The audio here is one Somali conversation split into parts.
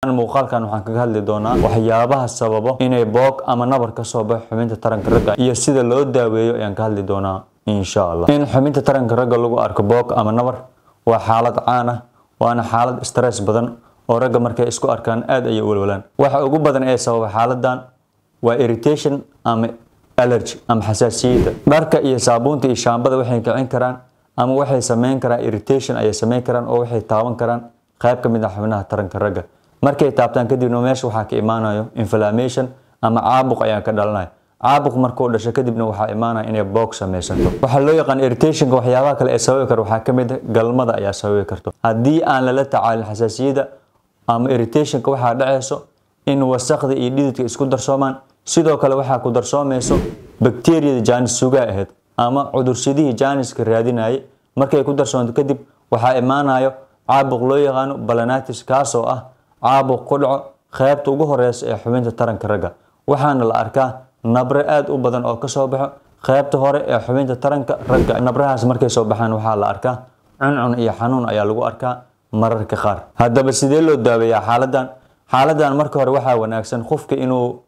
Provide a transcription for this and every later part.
Muuqaalkan waxaan kaga hadli doonaa waxyaabaha sababo inay boog ama nabar ka soo baxo xubinta taranka ragga iyo sida loo daaweeyo ayaan ka hadli doonaa, insha Allah. In xubinta taranka ragga lagu arko boog ama nabar waa xaalad caan ah, waana xaalad stress badan oo ragga markay isku arkaan aad ayay u walwalaan. Waxa ugu badan ee sababa xaaladan waa irritation ama allergy ama xasaasiyadda. Dharka iyo saabuunta iyo shaambada waxay kicin karaan ama waxay sameyn karaan irritation ayay sameyn karaan, oo waxay taaban karaan qayb ka mid ah xubnaha taranka ragga. Markay taabtaan kadibna meesha waxaa ka imaanayo inflammation ama caabuq ayaa ka dhalanaya. Caabuq markuu dhasho kadibna waxaa imaanaya inay boog samaysanto. Waxaa loo yaqaan irritationka. Waxyaabaha kale ee sababi kara waxaa ka mid ah galmada ayaa sababi karto. Haddii aan lala tacaalin xasaasiyadda ama irritationka, waxaa dhacayso in wasaqda iyo dhididka isku darsoomaan. Sidoo kale waxaa ku darsoomayso bakteeriyada jaanis sugaa ahayd ama cudursidihii jaaniska raadinayay. Markay ku darsoonto kadib waxaa imaanayo caabuq loo yaqaano balanitis, kaasoo ah caabuq ku dhaco qaybta ugu horeysa ee xubinta taranka ragga. Waxaana la arkaa nabre aad u badan oo kasoo baxo qaybta hore ee xubinta taranka ragga. Nabrahaas markay soo baxaan waxaa la arkaa cuncun iyo xanuun ayaa lagu arkaa mararka qaar. Haddaba sidee loo daaweeyaa xaaladan? Xaaladan marka hore waxaa wanaagsan qofka inuu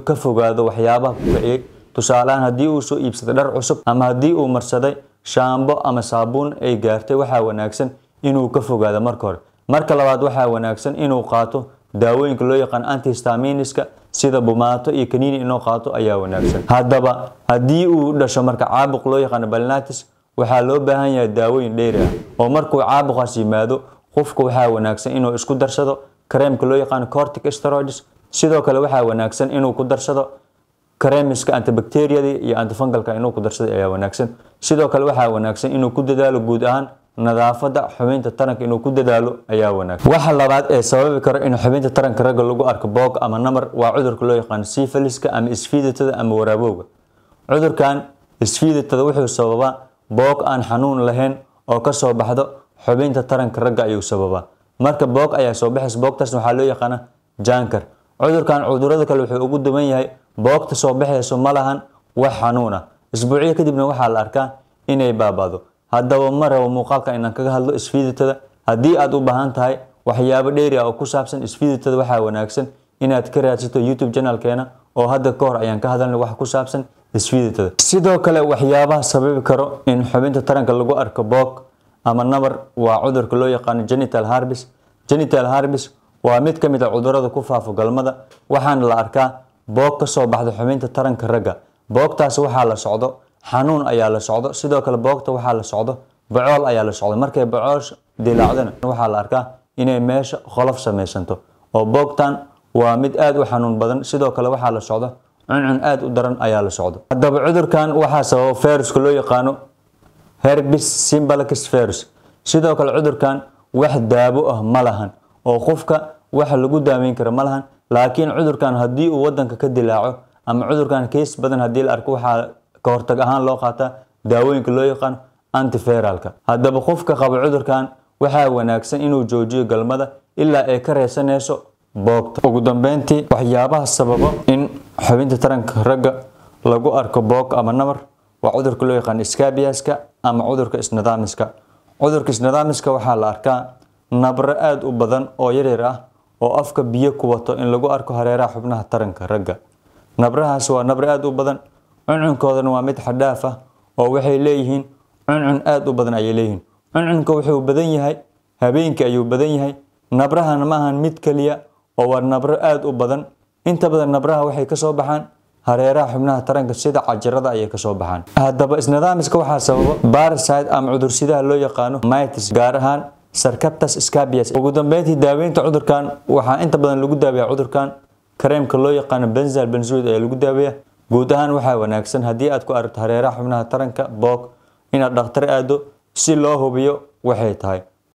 ka fogaado waxyaabaha ku kiciyey. Tusaaleahaan, haddii uu soo iibsaday dhar cusub ama haddii uu marsaday shaambo ama saabuun ay gaartay, waxaa wanaagsan inuu ka fogaado marka hore. Marka labaad, waxaa wanaagsan inuu qaato daawooyinka loo yaqaan antihistaminiska, sida bumaato iyo kaniini inuu qaato ayaa wanaagsan. Haddaba haddii uu dhasho marka caabuq loo yaqaano balanitis, waxaa loo baahan yahay daawooyin dheeri ah, oo markuu caabuqaas yimaado qofka waxaa wanaagsan inuu isku darsado kareemka loo yaqaano corticosteroids. Sidoo kale waxaa wanaagsan inuu ku darsado kareemiska antibacteriada iyo antifungalka inuu ku darsado ayaa wanaagsan. Sidoo kale waxaa wanaagsan inuu ku dadaalo guud ahaan nadaafadda xubinta taranka, inuu ku dadaalo ayaa wanaagsan. Waxa labaad ee sababi karo in xubinta taranka ragga lagu arko boog ama namar waa cudurka loo yaqaano syphiliska ama isfiidatada ama waraabowga. Cudurkan isfiidatada wuxuu sababaa boog aan xanuun lahayn oo ka soo baxdo xubinta taranka ragga ayuu sababaa. Marka boog ayaa soo baxaysa, boogtaasna waxaa loo yaqaana jaankar. Cudurkan cudurada kale wuxuu ugu duwan yahay boogta soo baxayso ma lahan wax xanuun ah, isbuucyo kadibna waxaa la arkaa inay baabado. Haddaba ma rabo muuqaalka inaan kaga hadlo isfiidatada. Haddii aad u baahan tahay waxyaabo dheeri ah oo ku saabsan isfiidatada, waxaa wanaagsan inaad ka raadsato YouTube channelkeena, oo hadda ka hor ayaan ka hadalnay wax ku saabsan isfiidatada. Sidoo kale waxyaabaha sababi karo in xubinta taranka lagu arko boog ama nabar waa cudurka loo yaqaano genital herpes. Genital herpes waa mid ka mid ah cudurada ku faafo galmada, waxaana la arkaa boog ka soo baxda xubinta taranka ragga. Boogtaas waxaa la socdo xanuun ayaa la socdo. Sidoo kale boogta waxaa la socdo bacool ayaa la socdo. Markay bacool dilaacdana waxaa la arkaa inay meesha qolof samaysanto, oo boogtan waa mid aad u xanuun badan. Sidoo kale waxaa la socdo cuncun aad u daran ayaa la socdo. Haddaba cudurkan waxaa sababa fayruska loo yaqaano herpes simplex virus. Sidoo kale cudurkan wax daawo ah ma lahan, oo qofka wax lagu daaweyn karo ma lahan. Laakiin cudurkan haddii uu wadanka ka dilaaco ama cudurkan keys badan haddii la arko, waxaa ka hortag ahaan loo qaataa daawooyinka loo yaqaano antiviralka. Haddaba qofka qaba cudurkan waxaa wanaagsan inuu joojiyo galmada ilaa ay ka reysanayso boogta. Ugu dambeyntii, waxyaabaha sababa in xubinta taranka ragga lagu arko boog ama nabar waa cudurka loo yaqaan scabiaska ama cudurka isnidaamiska. Cudurka isnidaamiska waxaa la arkaa nabro aad u badan oo yaryar ah oo afka biyo ku wato in lagu arko hareeraha xubnaha taranka ragga. Nabrahaas waa nabro aad u badan, cuncunkoodana waa mid xadhaaf ah, oo waxay leeyihiin cuncun aad u badan ayay leeyihiin. Cuncunka wuxuu badan yahay habeenkii ayuu badan yahay. Nabrahana ma ahan mid kaliya, oo waa nabro aad u badan. Inta badan nabraha waxay kasoo baxaan hareeraha xubnaha taranka, sida cajirada ayay kasoo baxaan. Haddaba isnidaamiska waxaa sababa parasite ama cudursidaha loo yaqaano mites, gaar ahaan Sarcoptes scabies. Ugu dambeyntii, daaweynta cudurkan waxaa inta badan lagu daaweeyaa cudurkan kareemka loo yaqaano benzyl benzoate ayaa lagu daaweeyaa. Guud ahaan waxaa wanaagsan haddii aad ku aragto hareeraha xubnaha taranka boog inaad dhakhtar aado si loo hubiyo waxay tahay.